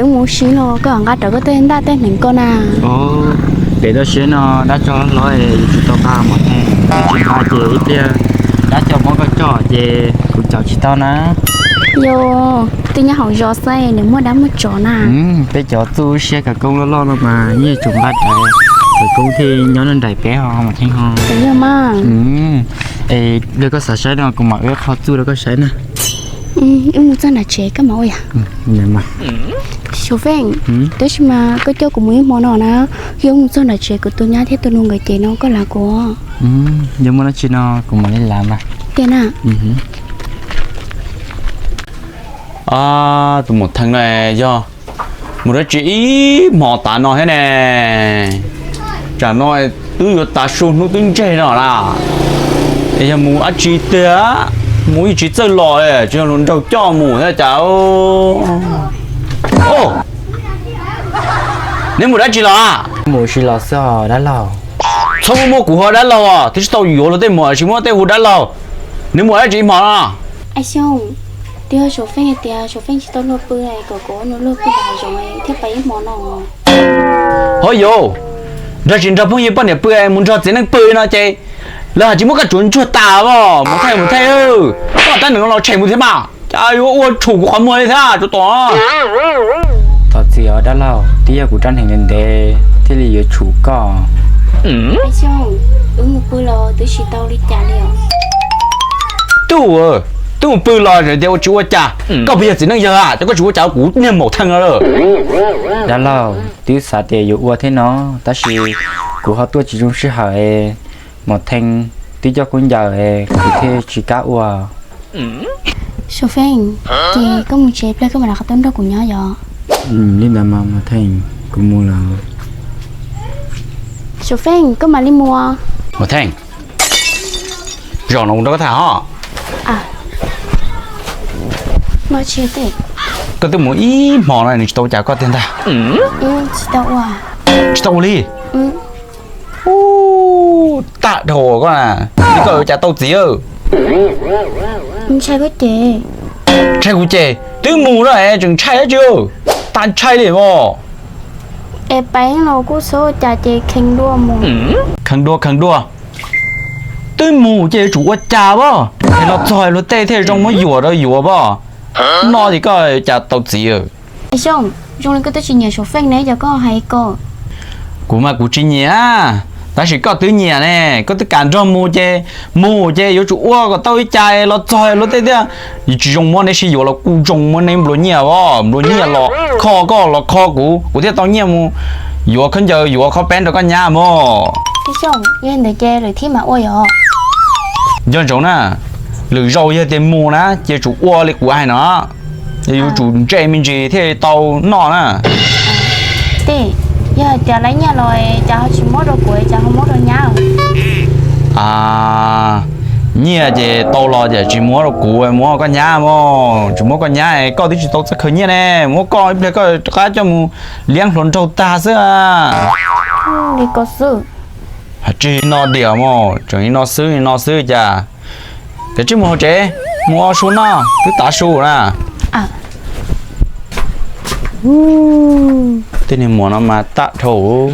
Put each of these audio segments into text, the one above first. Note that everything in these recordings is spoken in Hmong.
Mus ua si los koj nqa rawv koj tej ntaj tej hneev ko na. Pem toj siab no dab coj hlob hlob yuav tsum tau nqa mas, tsis nqa ces ib pliag dab coj muab koj coj ces kuv cov tsis tau na. Yog, twb nyob hauv zos xwb nws muaj dab muaj tsov na. Peb cov txuj siab khawv koob loj loj no mas yeej tsum nqa rawv, khawv koob thiaj nyob nraim peb ho mas Theej ho. Yog mas. Es koj xav saib no kuv mam ua qho txuj rau koj saib na. Wb mus txog nram tsev koj mam ua yom. Xyov Feej, tab sis mas koj coj kuv mus ib hmo no na, yog mus txog nram tsev kuv tus nyab thiab tus nus nkawd ces no koj lav kuv. Yog muaj dab tsi no kuv mam li lav mas. Tiag na. Tus Maum Theej no yog mus dab tsi ib hmo tas no thiab ne? Tsam no twb yuav tav su hnub twb ntseg no na. Es yog mus dab tsi tiag, mus ib tsis txawj los, tsis yog hluas nraug coj mus thiab cas. Neb mus dab tsi los? Mus ua si los xwb dab laug. Txhob muab kuv hu dab laug os, twb tsis tau yuav luag tej muam tsis muab tej hu dab laug. Neb mus dab tsi ib hmo no? Xyoo, twb yog Xyoo Feej hais tias Xyoo Feej tsis tau luag pw, kom kuv ua nws luag pw hav zoov thiab pais ib hmo no. Ho yuav, nrog tsis nrog phooj ywg poj niam pw mus nrog txiv neej pw no ces lawv hais tsis muab koj tsuav ntsuag tas os. Mus thaij mus thaij, koj rab nees no los tshem mus thiab mas, cas yuav ua tshum kuv qhov muag li thiab tsuav tom. Thov txim os dab laug, twb yog kuv rab nees ntev ntev thiaj li yuav tshum koj. Xyoo, wb mus pw los twb tsis tau li cas li os. Tub, twb mus pw los tias ua tsis ua cas, koj puas yog txiv neej yawg a, cas koj tsis ua cas kuv niag Maum Theej no lawm. Dab laug, twb xav tias yuav ua thiab no, tab sis kuv ho tuaj tsis zoo sij hawm, Maum Theej twb coj khaub ncaws, kuv thiaj tsis kam ua. Xyoo Feej, ces koj mus tsev pliag koj mam rov qab tuaj nrog kuv nyob yom. Li ntawd mas Maum Theej, kuv mus lawm. Xyoo Feej, koj mam li mus. Maum Theej, zaum no kuv nrog koj tham ho. Koj twb mus ib hmo no nws tsis tau ua cas koj tiag ntag. Tsis tau ua li. Ub, tag dhau koj na, koj ua cas tau txiv. Ntshai kuv ces, twb mus lawm tseem ntshai dab tsi, tag ntshai li os. Es pais los kuj txhob ua cas ces kheev dua mus. Kheev dua kheev dua, twb mus ces yuav tsum ua cas as, es los txog luag tej thiaj zoo muab yuam rau yuav as. No ces koj cas tau txiv. Xyoo, zoo li koj twb tsis nyiam Xyoo Feej ne, cas koj hais ko. Kuv mas kuv tsis nyiam, tab sis koj twb nyiam ne, koj twb kam nrog mus ces, mus ces yuav tsum ua kom tau ib cas los txog luag tej thiaj. Tsis zoo muab neb sib yuav los kuj zoo muab neb nplua nyiaj as, nplua nyiaj los kho koj los kho kuv, kuv thiaj tau nyiaj mus yuav khaub ncaws yuav khob peb rau koj nyab mog. Xyoo, yog ntawd ces lwm thib mam ua yom. Nco ntsoov na, lwm zaus yog tias mus na ces tsum ua li kuv hais no, yuav tsum ntse me ntsis thiaj tau noj na. Tej, yog hais tias lawv nyiaj los cas ho tsis muab rau kuv, cas ho muab rau nyab? Nyiaj ces tau los ces tsis muab rau kuv, muab koj nyab mog, tsis muab koj nyab, koj twb tsis tau txoj khaws nyiaj ne, muab koj ib pliag koj rov qab coj mus liab hluas nraug tag xwb. Li ko xwb. Tsis no diam mog, tseem li no xwb li no xwb cas. Kav tsij mus hauv tsev, mus ua su noj, twb tav su na. Tej niag muam no mas tag dhau,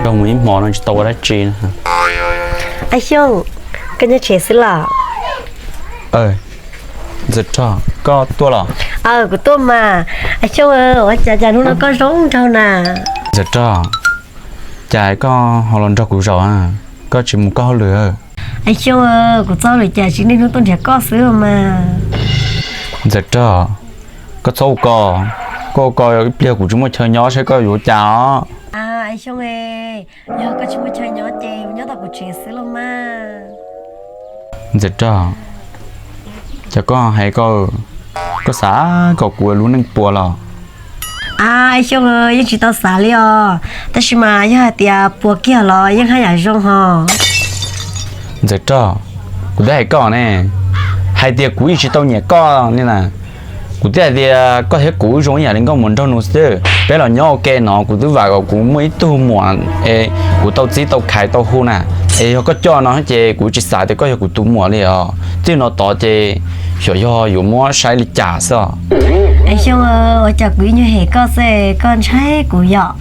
nrog mus ib hmo no tsis tau ua dab tsi. Xyooj, koj nyob tsev xwb los? Ntxawm Rog, koj tuaj los? Kuv tuaj mas. Xyooj, ua cas cas hnub no koj zoo nraug na? Ntxawm Rog, cas koj ho los nrog kuv zaum, koj tsis mus koj hauj lwm? Xyooj, kuv txoj hauj lwm cas tsis niaj hnub tuaj nrhiav koj xwb mas. Ntxawm Rog, koj txhob ua ko, koj ua ko ib pliag kuv tsis muaj chaw nyob saib koj yuav ua cas os. Xyooj, yog koj tsis muaj chaw nyob ces nyob tom kuv tsev xwb los mas. Ntxawm Rog, cas koj hais ko, koj xav kom kuv lub neej puas los? Xyooj, yeej tsis tau xav li os, tab sis mas yog hais tias puas kiag los yeej haj yam zoo ho. Ntxawm Rog, kuv twb hais koj ne, hais tias kuv yeej tsis tau nyiam koj li na. Kuv twb hais tias koj thiab kuv zoo ib yam li nkauj muam nraug nus xwb, peb los nyob ua ke no kuv twb vam kom kuv muaj ib tug muam es kuv tau txib tau khaiv tau hu na. Es yog koj coj no ces kuv tsis xav tias koj yog kuv tus muam li os. Txij no tod ces xyov yog yuav muab saib li cas xwb os. Xyooj, ua cas kuv ib nyuag hem koj xwb koj ntshai kuv yom?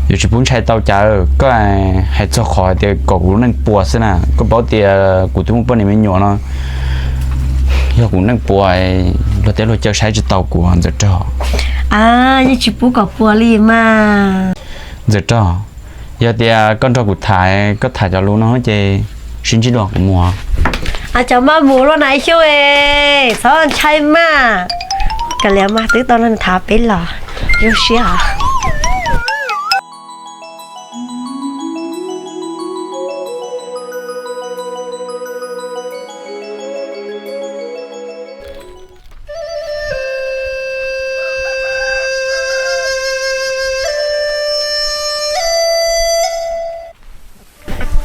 Yuav tsis pub ntshai tau cas, koj hais txog qhov hais tias kom kuv lub neej puas xwb na. Koj paub tias kuv twb muaj poj niam me nyuam no, yog kuv neej puas, luag tej luag caw saib tsis taus kuv, Ntxawm Rog. A, yeej tsis pub kom puas li mas. Ntxawm Rog, yog tias koj nrog kuv tham, koj tham cov lus no ces sib ntsib dua kuv mus. A, cov maj mus luaj na Xyooj, txhob ntshai maj. Kav liam mas, twb tau neeg tham peb los zoo siab.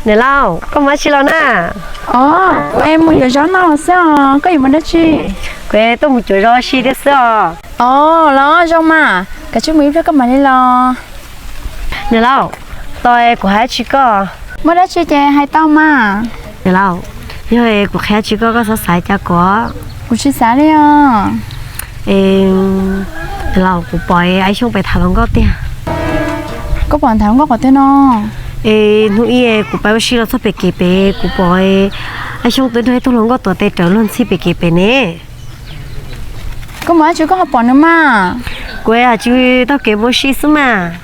Niam laus, koj mus dab tsi los na? Os, kuv mus yuav zaub noj xwb os, koj yuav mus dab tsi? Kuv tuaj mus cuav zaub si thiab xwb os. Os, los zoo mas, kav tsij mus ib pliag koj mam li los. Niam laus, tos kuv hais dab tsi koj. Muaj dab tsi ces hais tau mas. Niam laus, yog kuv qhia dab tsi koj, koj txhob xav cas kuv. Kuv tsis xav li os. Niam laus, kuv pom Ab Xyooj pem tham hluas nkauj tiag. Koj pom tham hluas nkauj qhov twg no? Es hnub ib kuv pais ua si los txog pem kev pem, kuv pom Ab Xyooj twb nrog ib tug hluas nkauj tuav tes rawv luag ntxhi pem kev pem ne. Koj mus dab tsi koj ho pom nws mas? Kuv hais tsis taug kev mus ua si xwb mas.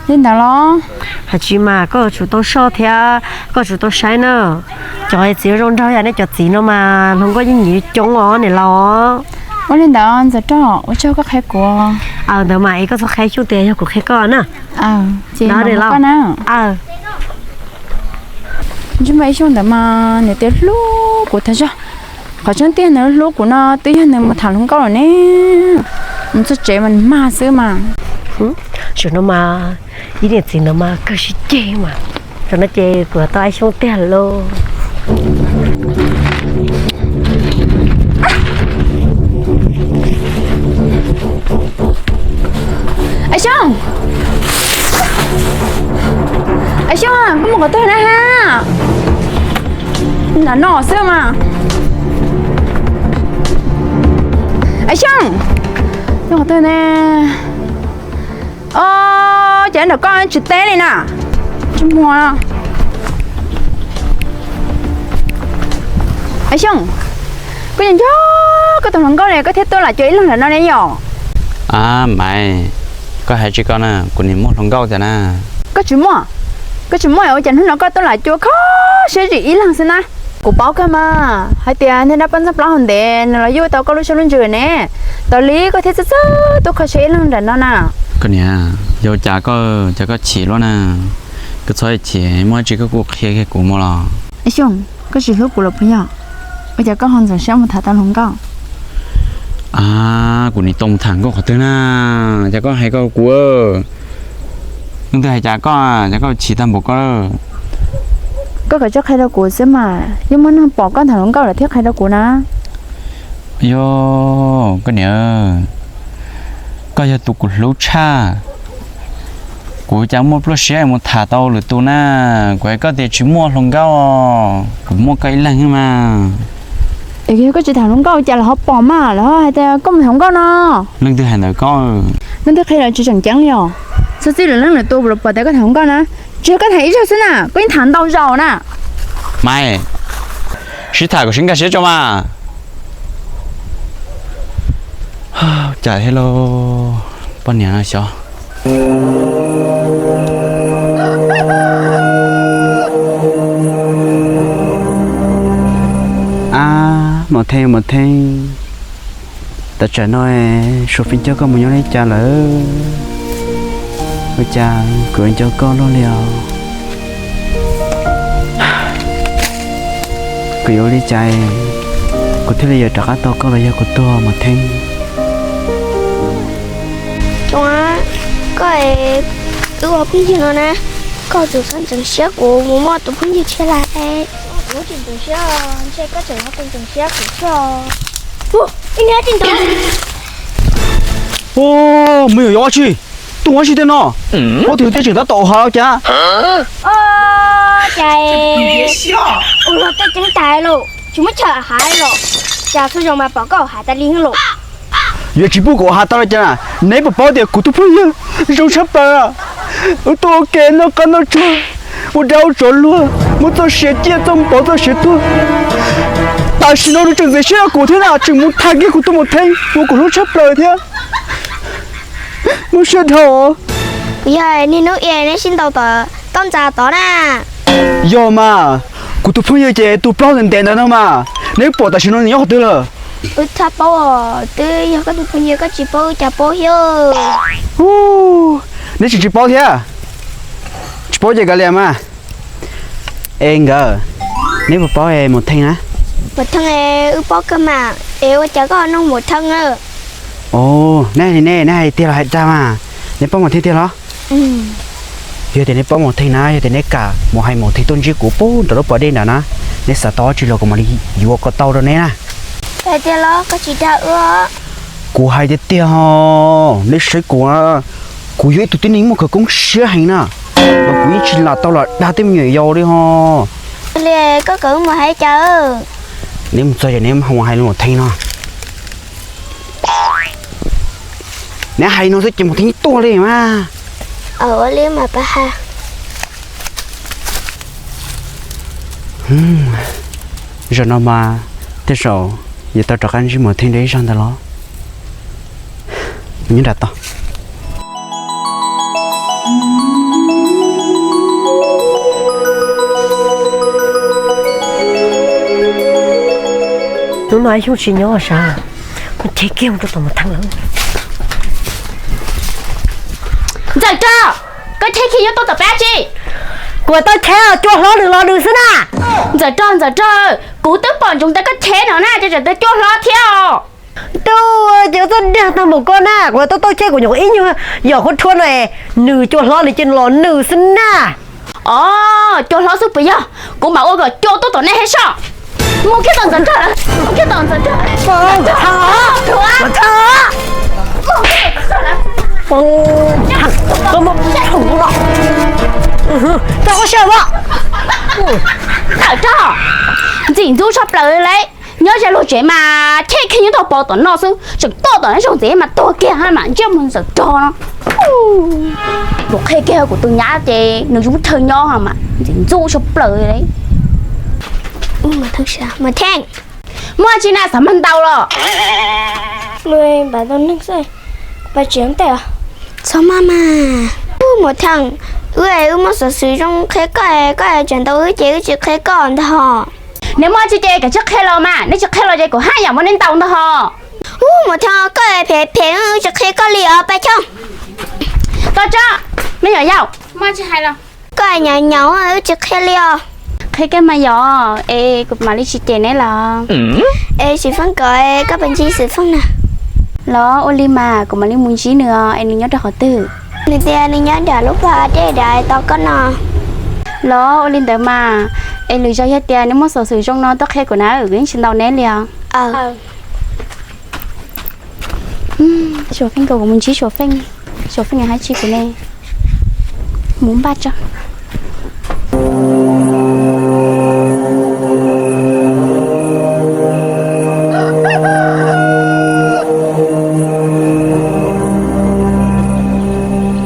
Li ntawd los? Hais tsis mas koj tsum tau soj thiab koj tsum tau saib na. Cov txiv zoo nraug yam nej cov txiv no mas hluas nkauj yeej nyiam coob os niam laus. Ua li ntawd Ntxawm Rog, ua tsaug koj qhia kuv. Aw, ntawd mas es koj txhob qhia Xyooj tias yog kuv qhia koj na. Ces niam laus, koj na. Ntsej muag Ab Xyooj ntawd mas nws twb hlub kuv tag zog. Qhov tseeb tiag nws hlub kuv no twb yog nws mus tham hluas nkauj lawm ne. Mus txog tsev mas nws mag xwb mas. Zaum no mas ib niam txiv ntawd mas kawg sib ceg mas. Zaum no ces kuv tau Ab Xyooj tiag lauj. Ab Xyooj, Ab Xyooj, koj mus qhov twg na ha? Nram no xwb mas. Ab Xyooj, koj qhov twg ne? Os, cas nram koj tsis teb li na? Tsis muag no. Ab Xyooj, koj nco nco koj tus hluas nkauj li koj thiaj tuaj lam cuag ib leeg nram no ne yom? A, Maiv, koj hais tsis koj na, kuv niam muaj hluas nkauj tiag na. Koj tsis muaj, koj tsis muaj ua cas hnub no koj tuaj lam cuag kho siab zim ib leeg xwb na? Kuv paub kawg mas hais tias niag dab poj ntxoog plaub hau ntev nws los yuj tau koj lub siab lub ntsws ne. Tau li koj thiaj txawj txawj tuaj kho siab ib leeg nram no na. Koj niam, yog cas koj, cas koj chim luaj na? Koj txhob chim, muaj dab tsi koj kuj qhia kiag kuv mus los. Ab Xyooj, koj tsis hlub kuv los puas yog? Ua cas koj ho ntxeev siab mus tham tau hluas nkauj? A, kuv nim tau mus tham nkauj qhov twg na, cas koj hais koj kuv. Leej twg hais cas koj, cas koj chim tag npaum koj? Koj kom tsis qhia rau kuv xwb mas, yeej muaj neeg pom koj tham hluas nkauj lawm thiaj qhia rau kuv na. Yog, koj niam, koj yog tus kuv hlub tshaj. Kuv cas muaj pluaj siab mus tham tau lwm tus na. Kuv hais koj tias tsis muaj hluas nkauj, kuv muaj koj ib leeg mas. Es yog koj tsis tham hluas nkauj cas lawv ho pom mas lawv ho hais tias koj mus tham hluas nkauj no? Leej twg hais ntawd koj? Leej twg qhia los tsis tseem ceeb li os. Txhob txij lwm leej lwm tus los pom tias koj tham hluas nkauj na. Tsis yog koj tham ib zaug xwb na, koj yeej tham ntau zaus na. Maiv, sib tham kom sib nkag siab tso mas. Cas thiab lauj, poj niam no xyov. Ab, Maum Theej, Maum Theej, tam tsam no Suav Feej coj koj mus nyob li cas lawm? Ua cas kuv nco koj luaj li os? Kuv yuav ua li cas kuv thiaj li yuav rov qab tau koj los yog kuv tuag, Maum Theej? Koj wb ua phooj ywg no na, koj txhob ntxeev siab kuv mus muaj tus phooj ywg tshiab lawm. Kuv tsis ntxeev siab, ntshe koj tseem ua tus ntxeev siab kuv xwb. Mus yog dab tsi? Tus dab tsi tej no? Ua twg tej tseem tab tom hav los cas? Cas ua luag tej ceeb tas lawm, tsis muab chaw hav los, cas txhua zaus mas pom koj hav tas li lauj. Yuav tsis pub kuv has tau li cas na? Neb puas paub tias kuv tus phooj ywg zoo tshaj plaws, wb tuaj ua ke noj qab noj tsuag, ua dab ua tsov luag, muab txoj sia ciaj txoj npau txoj sia tuag. Tam sim no nws tseem ntxeev siab rau kuv thiab na, tseem mus tham kiag kuv tus Maum Theej uas kuv hlub tshaj plaws thiab. Muaj siab dhau. Yog niaj hnub ib neb sib ntaus tom toj ntxas tod na. Yog mas, kuv tus phooj ywg ces tus plaub ntev ntev ntawd no mas, neb pom tam sim no nws nyob qhov twg lawm? Wb tsis paub, twb yog koj tus phooj ywg, koj tsis paub wb cas paub thiab. Neb tseem tsis paub thiab? Tsis paub ces kav liam mas. Es nkawd, neb puas paub Maum Theej na? Maum Theej, wb paub kawg mas, es ua cas koj nug Maum Theej na? Os, neb hais li ne, neb hais tiag los hais dag mas? Neb paub Maum Theej tiag los? Yog tias neb paub Maum Theej na, yog tias neb kam mus hais Maum Theej tuaj ntsib kuv pub nram lub pas dej nram na, neb xav tau dab tsi los kuv mam li yuav kom tau rau neb na. Hais tiag los koj tsis dag wb? Kuv hais tiag tiag ho, neb saib kuv, kuv yog ib tug tib neeg muaj khawv koob siab heev na, mas kuv yeej tsis lam tau los dag tej me nyuam yaus li ho. Li koj kom wb mus hais cas? Neb mus txog ces neb mus hais li Maum Theej no. Neb hais no xwb ces Maum Theej tuag li mas. Ua li mas pab ha. Zaum no mas tej zaum yuav tau rov qab ntsib Maum Theej dua ib zaug ntawd los. Nyob nram tod. Hnub no ib xyooj tsis nyob sav, kuv cheb kiag mus rau tom Maum Theej lawm. Ntxawm Rog, koj cheb kiag nyob tuaj tom peb tsi? Kuv tau cheb os, cua hlob nws los nws xwb na. Ntxawm Rog, Ntxawm Rog, kuv twb pom ntsoov tias koj cheb no na, cas tseem tias cua hlob thiab os? Tub, ces txhob dag tag npaum koj na, kuv tau tau cheb kuv nyuam qhuav ib nyuag yom qhuav rhuav no es nws cua hlob nws ces los nws xwb na. Os, cua hlob xwb puas yog? Kuv mam ua kom cua tuaj tom nej hais soj. Mus kiag tom Ntxawm Rog lawm, mus kiag tom Ntxawm Rog. Mus kiag tom Ntxawm Rog lawm. Mus kiag tom Ntxawm Rog lawm. Koj muab tshoom los. Tau koj siab mas. Ntxawm Rog, ntxim ntxub tshaj plaws li. Nyob ze luag tsev mas cheb kiag nyob tau pov tom no xwb, tseem tuaj tom neb zaug ntxiv mas tuag kiag mas ntsiab mus Ntxawm Rog no. Kuv qhia kiag kuv tus nyab ces nws zoo chaw nyob mas ntxim ntxub tshaj plaws li. Maum Theej, muaj tsi na xav mag ntaus los? Txhob maj mas. Maum Theej, wb wb muaj xov xwm zoo qhia koj, koj tseem ntaus wb ces wb tsis qhia koj ntag hos. Neb muaj tsi ces kav tsij qhia los mas, neb tsis qhia los ces kuv haj yam muab neb ntaus ntag hos. Ub, Maum Theej, koj phem phem, wb tsis qhia koj li os, pab choo. Koj tso, me nyuam yaus, muaj tsi hais los? Koj nyaum nyaum, wb tsis qhia li os. Qhia kiag mas yom, es kuv mam li tsis cem neb lawm. Es Xwm Feej kom koj pab ntsib Xwm Feej na. Los ua li mas kuv mam li mus ntsib nws os, es nws nyob rau qhov twg? Nws tias nws nyob nram lub pas dej nram tos koj no. Los ua li ntawd mas, es lwm zaus yog tias neb muaj xov xwm zoo no tuaj qhia kuv na, kuv yeej tsis ntaus neb li os. Suav Feej kom kuv mus ntsib Suav Feej, Suav Feej hais tsi kuv ne, mus npaj tso.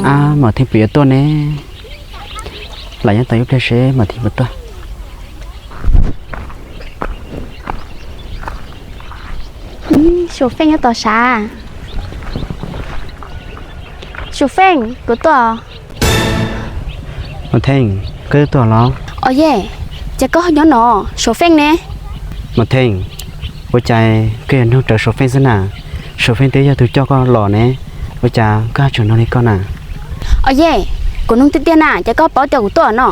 Ab, Maum Theej puas yuav tuaj ne? Lam nyob tos ib pliag seb Maum Theej puas tuaj. Suav Feej nyob tos sav. Suav Feej, kuv tuaj. Maum Theej, koj twb tuaj los? Os yej, ces koj nyob no, Suav Feej ne? Maum Theej, ua cas koj yuav nug rawv Suav Feej xwb na? Suav Feej twb yog tus coj koj los ne, ua cas koj tseem nug li koj na? Os yej, kuv nug tiag tiag na, ces koj paub tias kuv tuaj no.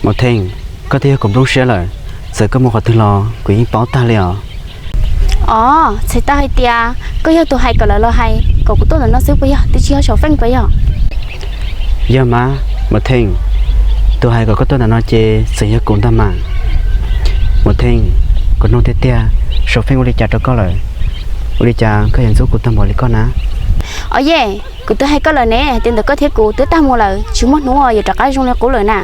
Maum Theej, koj twb yog kuv nplooj siab lawm, txawm koj mus qhov twg los kuv yeej paub tag li os. Os, txhais tau hais tias koj yog tus hais kom lawv los hais kom kuv tuaj ntawm no xwb puas yog, twb tsis yog Suav Feej puas yog? Yog mas, Maum Theej, tus hais kom koj tuaj ntawm no ces txawm yog kuv ntag mas. Maum Theej, kuv nug tiag tiag, Suav Feej ua li cas rau koj lawm? Ua li cas koj yuav ntxub kuv tag npaum li koj na? Os yej, kuv twb hais koj lawm ne, tias ntawm koj thiab kuv twb tag mus lawm, tsis muaj hnub yuav rov qab zoo li qub lawm na.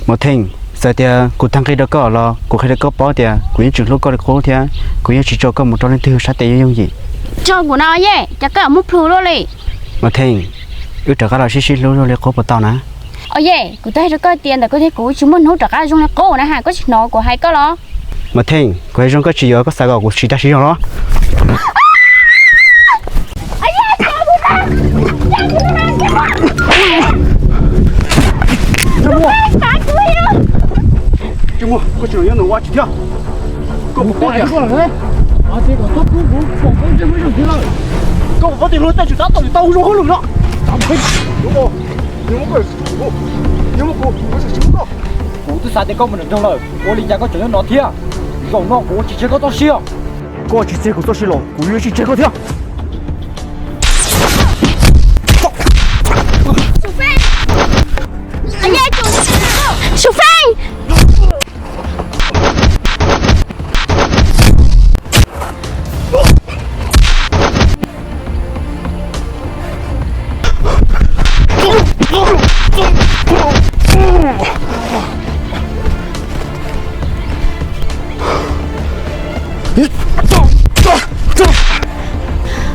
Maum Theej, txawm tias kuv tag nqi rau koj los kuv qhia rau koj paub tias kuv yeej tseem hlub koj li qub thiab, Kuv yeej tsis tso koj mus rau leej twg sab tes yooj yooj yim. Tso kuv no Yej, cas koj muab plhws luaj li. Mas Theej, wb rov qab los sib sib hlub luaj li qub puas tau na? Oyej, kuv twb hais rau koj tias ntawm koj thiab kuv tsis muaj hnub rov qab zoo li qub na ha, koj tsis hnov kuv hais koj los? Mas Theej, kuv hais zoo koj tsis yuav, koj xav kom kuv siv dab siv zog los? Tsis muaj, koj tsis nyob ntawm ua tsis thiab. Koj puas paub tias, koj puas paub tias luag tej tsum tab tom tau zoo hauj lwm no? Kuv twb xav tias koj mus nram nroog lawm, ua li cas koj tseem nyob no thiab? Zaum no kuv ua tsis tseg koj txoj sia. Koj tsis tseg kuv txoj sia los kuv yuav tsis tseg koj thiab. Sufeej!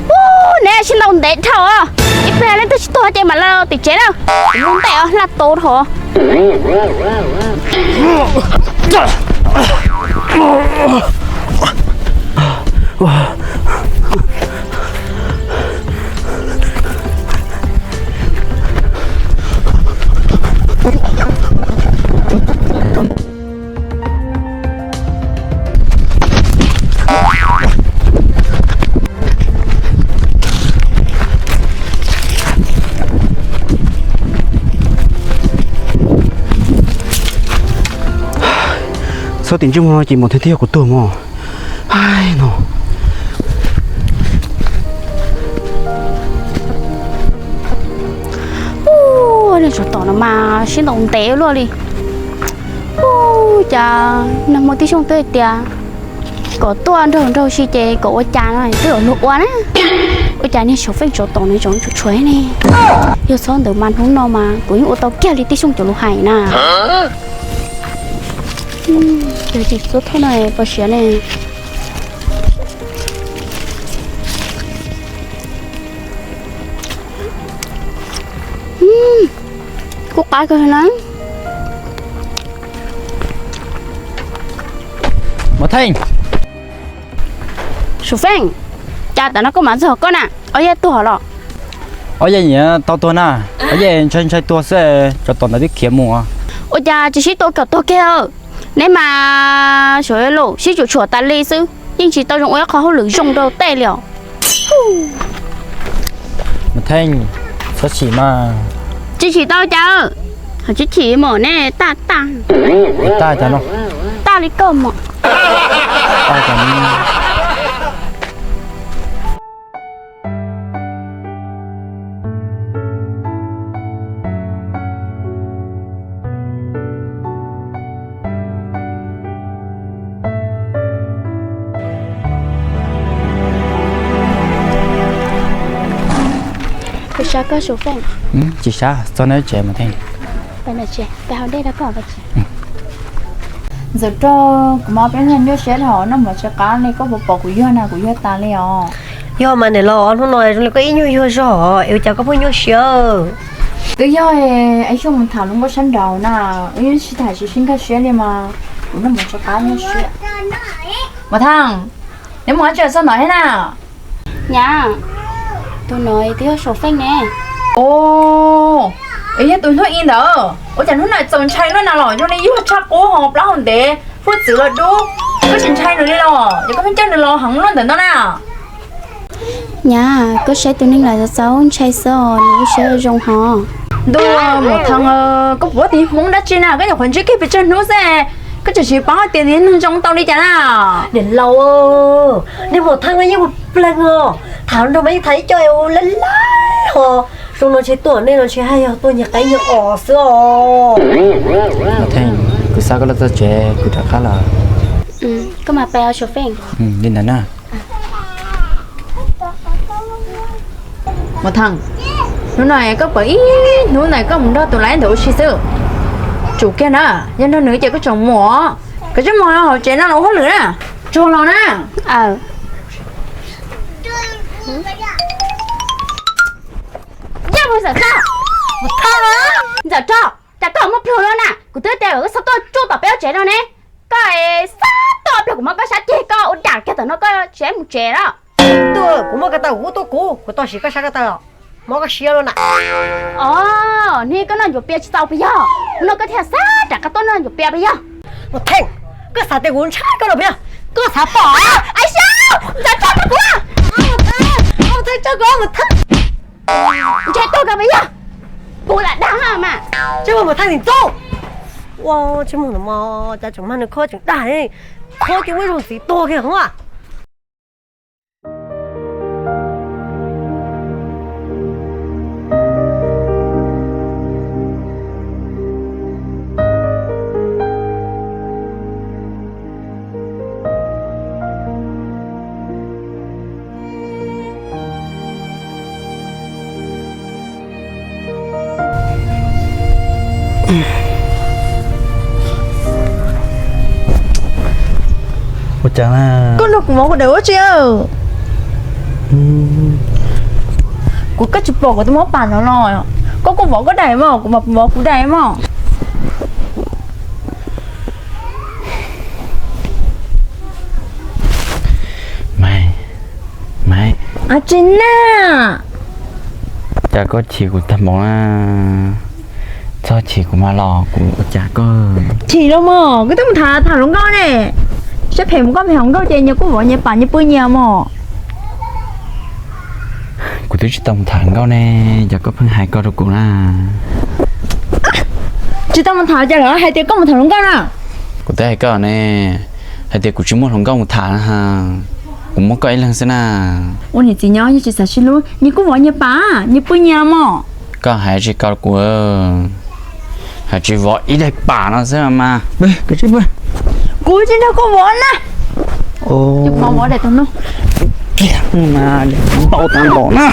Ub, neb sib ntaus ntev dhau, ib pliag leej twg tsis tuag ces mam los tim tsev na. Kuv mus ntes os, hla tau dhau. Txhob tim ntsej muag no ces mus thiaj yog kuv tuag mog. Ai no. Ub, nej tsov tom no mas sib ntaus ntev luaj li. Ub, cas nag hmo tij Xyooj twb hais tias kom tuaj nraug nraug si ces kom ua cas no twb yuav luag ua na. Ua cas niag Xyoob Feej tsov tom no tseem tshuav tshuav ne. Yog txhob ntawd mas hnub no mas kuv yeej ua tau kiag li tij Xyooj cov lus hais na. Yog tsis txhob thauj no pos siav ne. Kuj qab kawg na. Mas Theej. Xyoob Feej, cas tam no koj mam txog koj na, ob yaj tuag los? Ob yaj nyiam tau tuag na, ob yaj ntshai ntshai tuag xwb, tsov tom ntawd twb khiav mus. Ua cas tsis sib tua kom tuag kiag? Neb mas suav lus sib tsum tshuam tas li xwb, yeej tsis tau zoo ua ib qho hauj lwm zoo rau tej li os. Mas Theej, txhob chim mas. Tsis chim tau cas, ho tsis chim mas nej taj taj. Taj cas no? Taj li koj mas. Taj cas no? Kuv sab koj Xyoob Feej. Tsis sab, txog neb tsev mas Theej. Ntxawm Rog, kuv mas peb nyuaj siab dhau, noj mov tsis qab li, koj puas pom kuv yuag na, kuv yuag tas li os. Yog mas niam laus, hnub no zoo li koj ib nyuag yuag zog, es ua cas koj pheej nyuaj siab? Twb yog ib xyoo mus tham hluas nkauj sab nraud na, wb yeej sib tham tsis sib nkag siab li mas kuv noj mov tsis qab nyuaj siab. Mas Thaj, neb mus dab tsi txog ntawd thiab na? Nyab, tus no twb yog Xyoob Feej ne. Os, es yog tus hnub i ntawd, ua cas hnub no txaus ntshai luaj na los zoo li yuag tshaj qub ho plaub hau ntev, hwj txwv los dub, koj tsis ntshai nws li los, ces koj pheej coj nws los heev luaj ntawm no na. Nyab, koj saib tus neeg lawm txaus ntshai xwb os, nws lub siab zoo ho. Ntuj, Mus Thaj, koj puas ua tib hmoob dab tsi na, koj nyuam qhuav ntsib kiag pes tsawg hnub xwb, koj tseem tsis paub hais tias nws neeg zoo tau li cas na. Niam laus, niag Mus Thaj no yeej ua plees os, tham nrog mas yeej tham ib co laj laj ho, zoo no ntshe tuaj nej no ntshe haj yog tuaj nyiag qaib nyiag os xwb os. Mas Theej, kuv xa koj los txog tsev kuv rov qab los. Koj mam pais os Xyoob Feej. Li ntawd na. Mas Thaj, hnub no koj pom ib hnub ntawd koj mus nrog tus lawv ntawd ua si xwb. Tsum kiag na, yog nrog nws ces koj tseem mus, koj tsis mus hauv tsev no los ua hauj lwm na. Tsuag los na. Yog mus Ntxawm Rog. Ntxawm Rog, cas koj muaj plhu no na? Kuv twb tias kom koj txhob tuaj tsuj tom peb lub tsev no ne. Koj xav tuaj pliag kuv muab koj sab ceg koj ua dam kiag tom no koj tsis mus tsev los? Tuaj, kuv muaj ko taw kuv tuaj kuv, kuv tau siv koj sab ko taw os. Mob koj siab lawm na. Os, niag koj noj ncuav pias tsis tau puas yog? Hnub no koj thiaj xav rov qab tuaj noj ncuav pias puas yog? Mus Theej, koj xav tias kuv ntshai koj los puas yog? Koj xav pom? Ai saib, Ntxawm Rog rau kuv. Mus Theej, tso kuv, Mus Theej. Ntshai tuag koj puas yog? Kuv lam dag mas. Tsis muaj Mus Theej ntxub. Ua tsis muaj no mas cas tseem mag nws khob tseem dag, khob ces muab zoo txiv tuag kiag hov. Ua cas na? Koj nrog kuv vov kuv daim ua tsi? Kuv, koj tsis pom kuv twb muab pam no no, koj kuj vov koj daim mog, kuv mam vov kuv daim mog. Maiv, Maiv. Ab tsi na. Cas koj chim kuv tag npaum na? Txhob chim kuv mas los kuv ua cas koj. Chim los mog, koj twb mus tham tham hluas nkauj ne. Siab phem mus koj phem hluas nkauj ces nyias kuj vov nyias pam nyias pw nyias mog. Kuv twb tsis tau mus tham hluas nkauj ne, cas koj pheej hais koj rau kuv na? Tsis tau mus tham cas lawv hais tias koj mus tham hluas nkauj na? Kuv twb hais koj ne, hais tias kuv tsis muaj hluas nkauj mus tham na, kuv muaj koj ib leeg xwb na. Ua niam txiv nyob yeej tsis xav sib hlub, nyias kuj vov nyias pam nyias pw nyias mog. Koj hais tsis koj kuv, hais tsis vov ib daim pam no xwb mas. Kuv tsis nrog koj vov na. Npau tas npaum na.